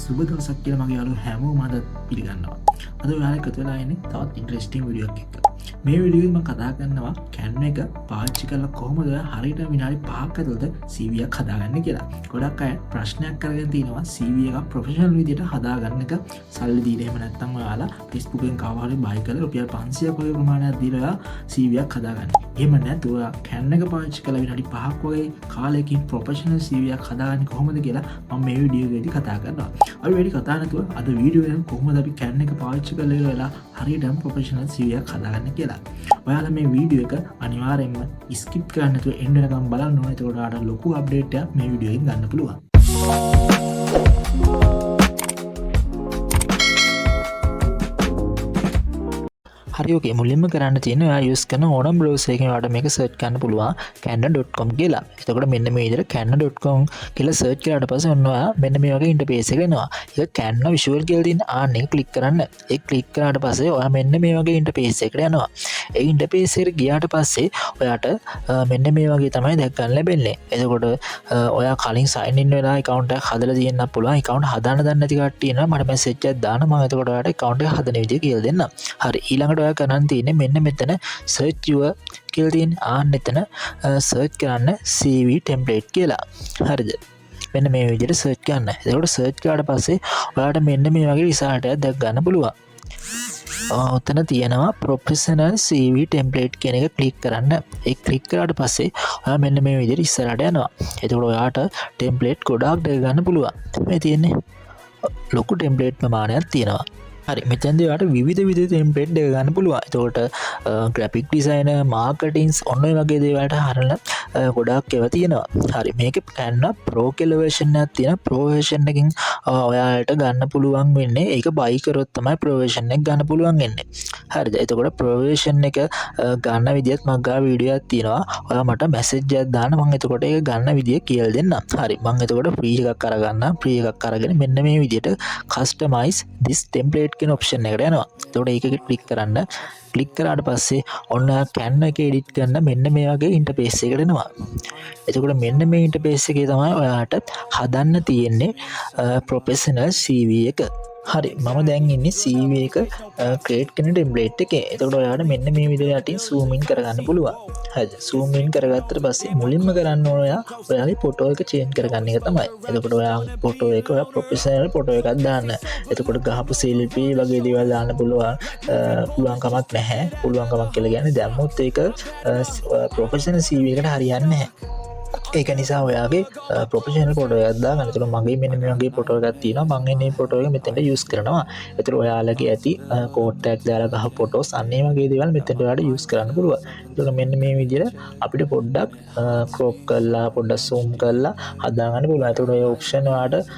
සුබ දවසක් කියලා මගේ යාළුවෝ හැමෝම අද පිළිගන්නවා. අද ඔයාලා එකතු වෙලා ඉන්නේ තවත් ඉන්ටරෙස්ටිං වීඩියෝ එකක් එක්ක. මේ වීඩියෝ එකෙන් මම කතා කරනවා Canva එක පාවිච්චි කරලා කොහොමද ඔයා හරියට විනාඩි 5ක් ඇතුළත CV එකක් හදාගන්නේ කියලා. ගොඩක් අය ප්‍රශ්නයක් කරගෙන තිනවා CV එකක් ප්‍රොෆෙෂනල් විදියට හදාගන්න එක සල්ලි දීලා, එහෙම නැත්නම් ඔයාලා Facebook එකෙන් කවුරු හරි බයි කරලා රුපියල් 500ක් වගේ ප්‍රමාණයක් දීලා ඔයා CV එකක් හදාගන්න. එහෙම නැතුව ඔයා Canva එක පාවිච්චි කරලා විනාඩි 5ක් වගේ කාලයකින් ප්‍රොෆෙෂනල් CV එකක් හදාගන්නේ කොහොමද කියලා මම මේ වීඩියෝ එකේදී කතා කරනවා. අපි වැඩි කතා නැතුව අද වීඩියෝ එකෙන් කොහොමද අපි Canva එක පාවිච්චි කරලා ඉවර වෙලා හරියටම ප්‍රොෆෙෂනල් CV එකක් හදාගන්නේ කියලා. ඔයාලා මේ වීඩියෝ එක අනිවාර්යයෙන්ම ස්කිප් කරන්න නැතුව එන්ඩ් වෙනකම් බලන්න ඕනේ. එතකොට ඔයාලට ලොකු අප්ඩේට් එකක් මේ වීඩියෝ එකෙන් ගන්න පුළුවන්. හරි, ඕකේ. මුලින්ම කරන්න තියෙන්නේ ඔයා යූස් කරන ඕනම බ්‍රවුසර් එකකින් ඔයාලට මේක සර්ච් කරන්න පුළුවන් canva.com කියලා. එතකොට මෙන්න මේ විදිහට canva.com කියලා සර්ච් කරාට පස්සේ ඔන්න ඔයා මෙන්න මේ වගේ ඉන්ටර්ෆේස් එක එනවා. ඒක Canva visual කියලා තියෙන ආන්න එක ක්ලික් කරන්න. ඒක ක්ලික් කරාට පස්සේ ඔයා මෙන්න මේ වගේ ඉන්ටර්ෆේස් එකකට යනවා. ඒ ඉන්ටර්ෆේස් එකට ගියාට පස්සේ ඔයාට මෙන්න මේ වගේ තමයි දැක් ගන්න ලැබෙන්නේ. එතකොට ඔයා කලින් සයින් ඉන් වෙලා ඇකවුන්ට් එකක් හදලා තියෙන්නත් පුළුවන්. ඇකවුන්ට් හදාන්න දන්නේ නැති කට්ටිය ඉන්නවා, මට මැසේජ් එකක් දාන්න. මම එතකොට ඔයාට ඇකවුන්ට් එක හදන විදිය කියලා දෙන්නම්. හරි, ඊළඟට ඔයා කරන්න තියෙන්නේ මෙන්න මෙතන සර්ච් your කියලා තියෙන ආන්න එතන සර්ච් කරන්න CV template කියලා. හරිද? මෙන්න මේ විදිහට සර්ච් කරන්න. එතකොට සර්ච් කරාට පස්සේ ඔයාලට මෙන්න මේ වගේ රිසල්ට් එකක් දැක් ගන්න පුළුවන්. ඔතන තියෙනවා ප්‍රොෆෙෂනල් CV template කියන එක ක්ලික් කරන්න. ඒ ක්ලික් කරාට පස්සේ ඔයා මෙන්න මේ විදිහට ඉස්සරහට යනවා. එතකොට ඔයාට ටෙම්ප්ලේට් ගොඩාක් දැක ගන්න පුළුවන්. මේ තියෙන්නේ ලොකු ටෙම්ප්ලේට් ප්‍රමාණයක් තියෙනවා. හරි, මෙතැන්දී ඔයාට විවිධ විවිධ ටෙම්ප්ලේට් දැක ගන්න පුළුවන්. එතකොට ග්‍රැෆික් ඩිසයිනර්, මාකටිංස් ඔන්න ඔය වගේ දේවල්ට හරන ගොඩාක් ඒවා තියෙනවා. හරි, මේකේ Canva Pro කියලා වර්ෂන් එකක් තියෙනවා. Pro version එකකින් ඔයාලට ගන්න පුළුවන් වෙන්නේ ඒක බයි කරොත් තමයි Pro version එක ගන්න පුළුවන් වෙන්නේ. හරිද? එතකොට Pro version එක ගන්න විදියත් මං ගාව වීඩියෝ එකක් තියෙනවා. ඔයා මට මැසේජ් එකක් දාන්න, මං එතකොට ඒක ගන්න විදිය කියලා දෙන්නම්. හරි, මං එතකොට ෆ්‍රී එකක් අරගන්නම්. ෆ්‍රී එකක් අරගෙන මෙන්න මේ විදියට කස්ටමයිස් this template කියන ඔප්ෂන් එකට යනවා. එතකොට ඒක ක්ලික් කරන්න. ක්ලික් කරාට පස්සේ ඔන්න ඔයා Canva එක එඩිට් කරන මෙන්න මේ වගේ ඉන්ටර්ෆේස් එකකට එනවා. එතකොට මෙන්න මේ ඉන්ටර්ෆේස් එකේ තමයි ඔයාට හදන්න තියෙන්නේ ප්‍රොෆෙෂනල් CV එක. හරි, මම දැන් ඉන්නේ CV එක ක්‍රියේට් කරන ටෙම්ප්ලේට් එකේ. එතකොට ඔයාට මෙන්න මේ විදිහට යටින් සූම් ඉන් කරගන්න පුළුවන්. හරිද? සූම් ඉන් කරගත්තට පස්සේ මුලින්ම කරන්න ඕන ඔයා ඔයාගේ ෆොටෝ එක චේන්ජ් කරගන්න එක තමයි. එතකොට ඔයා ෆොටෝ එක ඔයා ප්‍රොෆෙෂනල් ෆොටෝ එකක් දාන්න. එතකොට ගහපු සෙල්ෆි වගේ දේවල් දාන්න පුළුවන් කමක් නැහැ. පුළුවන් කමක් කියලා කියන්නේ දැම්මොත් ඒක ප්‍රොෆෙෂනල් CV එකට හරියන්නේ නැහැ. ඒක නිසා ඔයාගේ ප්‍රොෆෙෂනල් ෆොටෝ එකක් දාගන්න. එතකොට මගේ මෙන්න මේ වගේ ෆොටෝ එකක් තියෙනවා. මං මේ ෆොටෝ එක මෙතෙන්ට යූස් කරනවා. එතකොට ඔයාලගේ ඇති කෝට් එකක් දාලා ගහපු ෆොටෝස් අන්න ඒ වගේ දේවල් මෙතෙන්ට ඔයාලට යූස් කරන්න පුළුවන්. එතකොට මෙන්න මේ විදිහට අපිට පොඩ්ඩක් ක්‍රොප් කරලා පොඩ්ඩක් සූම් කරලා හදාගන්න පුළුවන්. එතකොට ඔය ඔප්ෂන් ඔයාලට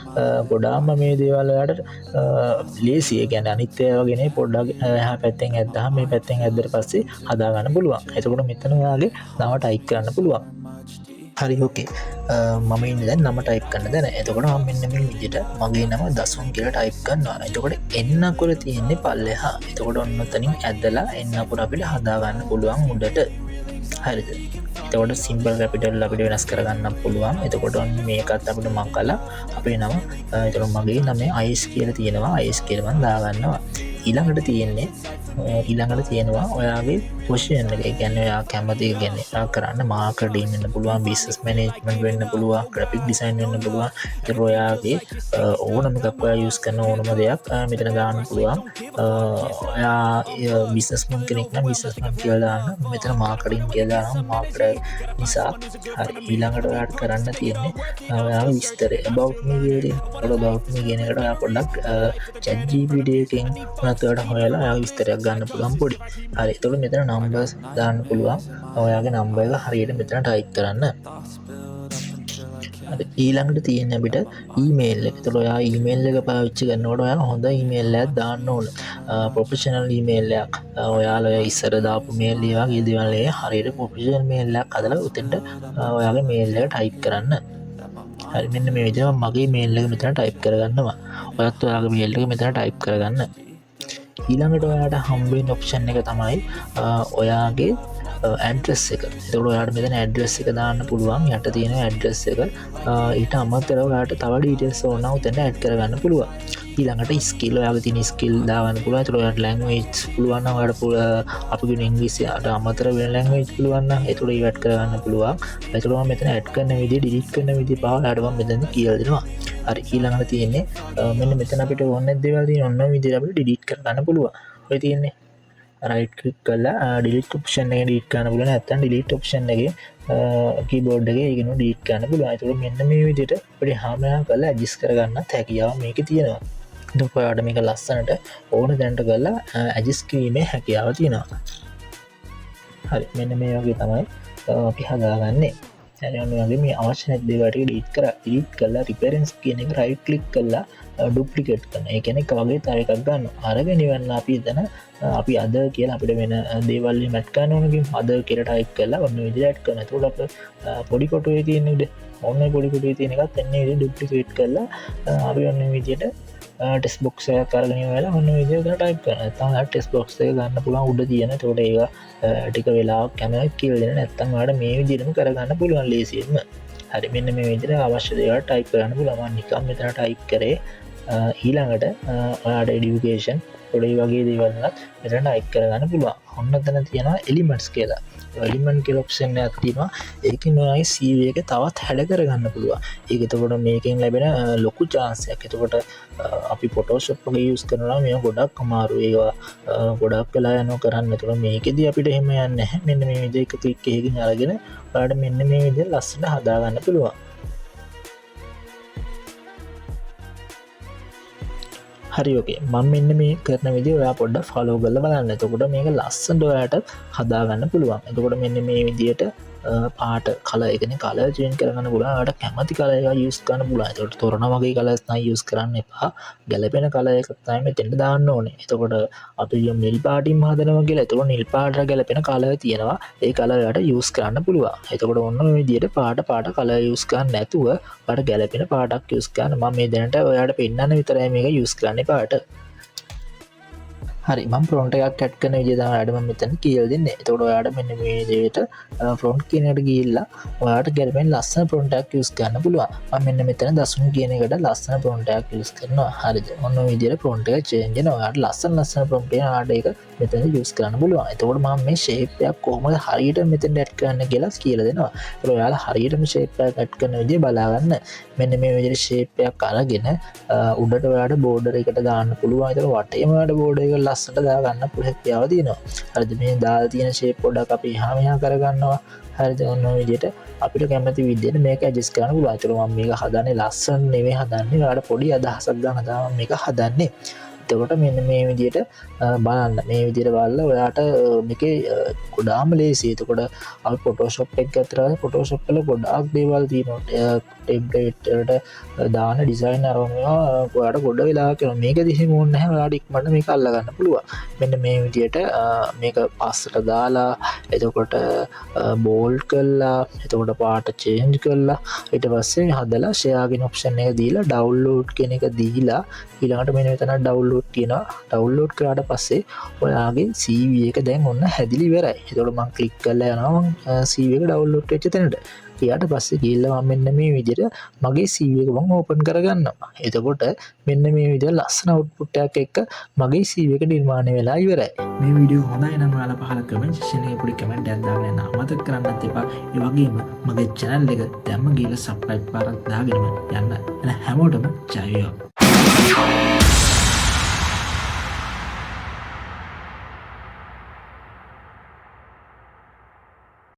ගොඩාක්ම මේ දේවල් ඔයාලට ලේසි. ඒ කියන්නේ අනිත් ඒවා වගේ නෙවෙයි, පොඩ්ඩක් එහා පැත්තෙන් ඇද්දාම මේ පැත්තෙන් ඇද්දට පස්සේ හදාගන්න පුළුවන්. එතකොට මෙතන ඔයාගේ නම ටයිප් කරන්න පුළුවන්. හරි, ඕකේ. මම ඉන්නේ දැන් නම ටයිප් කරන්න දැන. එතකොට මම මෙන්න මේ විදිහට මගේ නම දසුන් කියලා ටයිප් කරනවා. එතකොට එන්න අකුර තියෙන්නේ පල්ලෙහා. එතකොට ඔන්න ඔතනින් ඇදලා එන්න අකුර අපිට හදාගන්න පුළුවන් උඩට. හරිද? එතකොට සිම්පල් කැපිටල් අපිට වෙනස් කරගන්න පුළුවන්. එතකොට ඔන්න මේකත් අපිට මං කළා අපේ නම. එතකොට මගේ නමේ අයිස් කියලා තියෙනවා. අයිස් කියලා මං දාගන්නවා. ඊළඟට තියෙන්නේ ඊළඟට තියෙනවා ඔයාගේ පොසිෂන් එක. ඒ කියන්නේ ඔයා කැමති, ඒ කියන්නේ ඔයා කරන්න මාකටිං වෙන්න පුළුවන්, බිස්නස් මැනේජ්මන්ට් වෙන්න පුළුවන්, ග්‍රැෆික් ඩිසයින් වෙන්න පුළුවන්. ඒතර ඔයාගේ ඕනම එකක් ඔයා යූස් කරන ඕනම දෙයක් මෙතන දාන්න පුළුවන්. ඔයා බිස්නස්මන් කෙනෙක් නම් බිස්නස්මන් කියලා දාන්න. මෙතන මාකටිං කියලා දානවා මාකට් නිසා. හරි, ඊළඟට ඔයාට කරන්න තියෙන්නේ ඔයාගේ විස්තරය about me කියලා තියෙනවා. ඒකට about me කියන එකට ඔයා පොඩ්ඩක් chat GPT එකෙන් උනත් ඔයාට හොයලා ඔයාගේ විස්තරයක් ගන්න පුළුවන් පොඩි. හරි, එතකොට මෙතන නම්බර්ස් දාන්න පුළුවන්. ඔයාගේ නම්බර් එක හරියට මෙතන ටයිප් කරන්න. හරි, ඊළඟට තියෙන අපිට ඊමේල් එක. එතකොට ඔයා ඊමේල් එක පාවිච්චි කරනකොට ඔයා හොඳ ඊමේල් එකක් දාන්න ඕන. ප්‍රොෆෙෂනල් ඊමේල් එකක්. ඔයාලා ඔය ඉස්සර දාපු මේල් ඒ වගේ දේවල් ඒ හරියට ප්‍රොෆෙෂනල් මේල් එකක් හදලා උතෙන්ට ඔයාගේ මේල් එක ටයිප් කරන්න. හරි, මෙන්න මේ විදිහට මම මගේ මේල් එක මෙතන ටයිප් කරගන්නවා. ඔයත් ඔයාගේ මේල් එක මෙතන ටයිප් කරගන්න. ඊළඟට ඔයාට හම්බ වෙන ඔප්ෂන් එක තමයි ඔයාගේ ඇඩ්‍රස් එක. එතකොට ඔයාලට මෙතන ඇඩ්‍රස් එක දාන්න පුළුවන්. යට තියෙන ඇඩ්‍රස් එක. ඊට අමතරව ඔයාලට තව ඩීටේල්ස් ඕන නම් උතෙන්ට ඇඩ් කරගන්න පුළුවන්. ඊළඟට ස්කිල්, ඔයාගේ තියෙන ස්කිල් දාගන්න පුළුවන්. එතකොට ඔයාලට ලැන්ග්වේජ් පුළුවන් නම් ඔයාලට අපි කියන ඉංග්‍රීසියට අමතර වෙන ලැන්ග්වේජ් පුළුවන් නම් එතකොට ඒව ඇඩ් කරගන්න පුළුවන්. එතකොට මම මෙතන ඇඩ් කරන විදිය, ඩිලීට් කරන විදිය පවා ඔයාලට මම මෙතනදී කියලා දෙනවා. හරි, ඊළඟට තියෙන්නේ මෙන්න මෙතන අපිට ඕන නැති දේවල් තියෙන ඔන්න ඔය විදියට අපිට ඩිලීට් කරගන්න පුළුවන්. ඔය තියෙන්නේ රයිට් ක්ලික් කරලා ඩිලීට් ඔප්ෂන් එකෙන් ඩිලීට් කරන්න පුළුවන්. නැත්නම් ඩිලීට් ඔප්ෂන් එකේ කීබෝඩ් එකේ ඒකෙන් ඩිලීට් කරන්න පුළුවන්. ඒතකොට මෙන්න මේ විදියට අපිට හැම එකක් කරලා ඇඩ්ජස්ට් කරගන්නත් හැකියාව මේකේ තියෙනවා. එතකොට ඔයාලට මේක ලස්සනට ඕන තැනට කරලා ඇඩ්ජස්ට් කිරීමේ හැකියාව තියෙනවා. හරි, මෙන්න මේ වගේ තමයි අපි හදාගන්නේ. හරි, ඔන්න ඔය වගේ මේ අවශ්‍ය නැති දේවල් ටික ඩිලීට් කරා. ඩිලීට් කරලා රිෆරන්ස් කියන එක රයිට් ක්ලික් කරලා ඩුප්ලිකේට් කරනවා. ඒ කියන්නේ එක වගේ තව එකක් ගන්නවා. අරගෙන ඉවරලා අපි එතන අපි අද කියලා අපිට වෙන දේවල් එහෙම ඇඩ් කරන්න ඕන කිව්වම අද කියලා ටයිප් කරලා ඔන්න ඔය විදිහට ඇඩ් කරනවා. එතකොට අපේ පොඩි කොටුවේ තියෙන උඩ ඔන්න ඔය පොඩි කොටුවේ තියෙන එකත් එන්නේ විදිහට ඩුප්ලිකේට් කරලා අපි ඔන්න ඔය විදිහට ටෙක්ස්ට් බොක්ස් එකක් අරගෙන ඉවරලා ඔන්න ඔය විදිහට උඩ ටයිප් කරනවා. නැත්නම් ඔයාලට ටෙක්ස්ට් බොක්ස් එක ගන්න පුළුවන් උඩ තියෙන. එතකොට ඒක ටික වෙලාවක් යනවා කියලා දෙන. නැත්නම් ඔයාලට මේ විදිහටම කරගන්න පුළුවන් ලේසියෙන්ම. හරි, මෙන්න මේ විදිහට අවශ්‍ය දේවල් ටයිප් කරන්න පුළුවන්. මම නිකන් මෙතන ටයිප් කරේ. ඊළඟට ඔයාලට එඩියුකේෂන් පොඩි වගේ දේවල් වුණත් මෙතන ටයිප් කරගන්න පුළුවන්. ඔන්න ඔතන තියෙනවා එලිමන්ට්ස් කියලා. එලිමන්ට් කියලා ඔප්ෂන් එකක් තියෙනවා. ඒකෙන් ඔයාගේ CV එක තවත් හැඩ කරගන්න පුළුවන්. ඒක එතකොට මේකෙන් ලැබෙන ලොකු චාන්ස් එකක්. එතකොට අපි Photoshop වගේ යූස් කරනවා නම් මේවා ගොඩක් අමාරුයි. ඒවා ගොඩක් වෙලා යනවා කරන්න. එතකොට මේකෙදි අපිට එහෙම යන්නේ නැහැ. මෙන්න මේ විදිහට එක ක්ලික් එකකින් අරගෙන ඔයාලට මෙන්න මේ විදිහට ලස්සනට හදාගන්න පුළුවන්. හරි, ඕකේ. මම මෙන්න මේ කරන විදිහ ඔයා පොඩ්ඩක් ෆලෝ කරලා බලන්න. එතකොට මේක ලස්සනට ඔයාට හදාගන්න පුළුවන්. එතකොට මෙන්න මේ විදිහට පාට කලර්, ඒ කියන්නේ කලර් චේන්ජ් කරගන්න පුළුවන්. ඔයාට කැමති කලර් එකක් යූස් කරන්න පුළුවන්. එතකොට තොරණ වගේ කලර්ස් නම් යූස් කරන්න එපා. ගැලපෙන කලර් එකක් තමයි මෙතෙන්ට දාන්න ඕනේ. එතකොට අපි කියමු නිල් පාටින්ම හදනවා කියලා. එතකොට නිල් පාටට ගැලපෙන කලර් තියෙනවා. ඒ කලර් ඔයාට යූස් කරන්න පුළුවන්. එතකොට ඔන්න ඔය විදිහට පාට පාට කලර් යූස් කරන්න නැතුව ඔයාට ගැලපෙන පාටක් යූස් කරන්න. මම මේ දැනට ඔයාට පෙන්නන්න විතරයි මේක යූස් කරන්නේ පාට. හරි, මම ෆොන්ට් එකක් ඇඩ් කරන විදිය තමයි ඔයාලට මම මෙතන කියලා දෙන්නේ. එතකොට ඔයාලට මෙන්න මේ විදිහට ෆොන්ට් කියන එකට ගිහිල්ලා ඔයාලට ගැලපෙන ලස්සන ෆොන්ට් එකක් යූස් කරන්න පුළුවන්. මම මෙන්න මෙතන දසුන් කියන එකට ලස්සන ෆොන්ට් එකක් යූස් කරනවා. හරිද? ඔන්න ඔය විදිහට ෆොන්ට් එක චේන්ජ් වෙනවා. ඔයාලට ලස්සන ලස්සන ෆොන්ට් එක ඔයාලට ඒක මෙතන යූස් කරන්න පුළුවන්. එතකොට මම මේ ෂේප් එකක් කොහොමද හරියට මෙතන ඇඩ් කරන්න කියලා කියලා දෙනවා. එතකොට ඔයාලා හරියටම ෂේප් එකක් ඇඩ් කරන විදිය බලාගන්න. මෙන්න මේ විදිහට ෂේප් එකක් අරගෙන උඩට ඔයාලට බෝඩර් එකට දාන්න පුළුවන්. එතකොට වටේම ඔයාලට බෝඩර් එක ලස්සනට දාගන්න පුළුවන් හැකියාව තියෙනවා. හරිද? මේ දාලා තියෙන ෂේප් පොඩ්ඩක් අපි එහා මෙහා කරගන්නවා. හරිද? ඔන්න ඔය විදිහට අපිට කැමති විදිහට මේක ඇඩ්ජස්ට් කරන්න පුළුවන්. එතකොට මම මේක හදන්නේ ලස්සන නෙමෙයි හදන්නේ. ඔයාලට පොඩි අදහසක් ගන්න තමයි මම මේක හදන්නේ. එතකොට මෙන්න මේ විදිහට බලන්න. මේ විදිහට බලලා ඔයාට මේකේ ගොඩාම ලේසියි. එතකොට අපි Photoshop එක ගත්තාම Photoshop වල ගොඩාක් දේවල් තියෙනවා. ටෙම්ප්ලේට් වලට දාන ඩිසයින් අරව මේවා ඔයාට ගොඩ වෙලාවක් යනවා. මේක දිහා ඕනේ නැහැ. ඔයාට ඉක්මනට මේක අල්ල ගන්න පුළුවන්. මෙන්න මේ විදිහට මේක පස්සට දාලා එතකොට බෝල්ඩ් කරලා එතකොට පාට චේන්ජ් කරලා ඊට පස්සේ හදලා ෂෙයා කියන ඔප්ෂන් එක දීලා ඩවුන්ලෝඩ් කියන එක දීලා ඊළඟට මෙන්න මෙතන ඩවුන්ලෝඩ් තියෙනවා. ඩවුන්ලෝඩ් කරාට පස්සේ ඔයාගේ CV එක දැන් ඔන්න හැදිලි ඉවරයි. එතකොට මං ක්ලික් කරලා යනවා මං CV එක ඩවුන්ලෝඩ් වෙච්ච තැනට. ඊට පස්සේ ගිහිල්ලා මම මෙන්න මේ විදිහට මගේ CV එක මං ඕපන් කරගන්නවා. එතකොට මෙන්න මේ විදිහට ලස්සන අවුට්පුට් එකක් එක්ක මගේ CV එක නිර්මාණය වෙලා ඉවරයි. මේ වීඩියෝ හොඳයි නම් ඔයාලා පහල කමෙන්ට් සෙක්ෂන් එකේ පොඩි කමෙන්ට් එකක් දාගෙන යන්න අමතක කරන්නත් එපා. ඒ වගේම මගේ channel එක දැම්ම ගිහලා subscribe පාරක් දාගෙනම යන්න. එහෙනම් හැමෝටම ජය වේවා.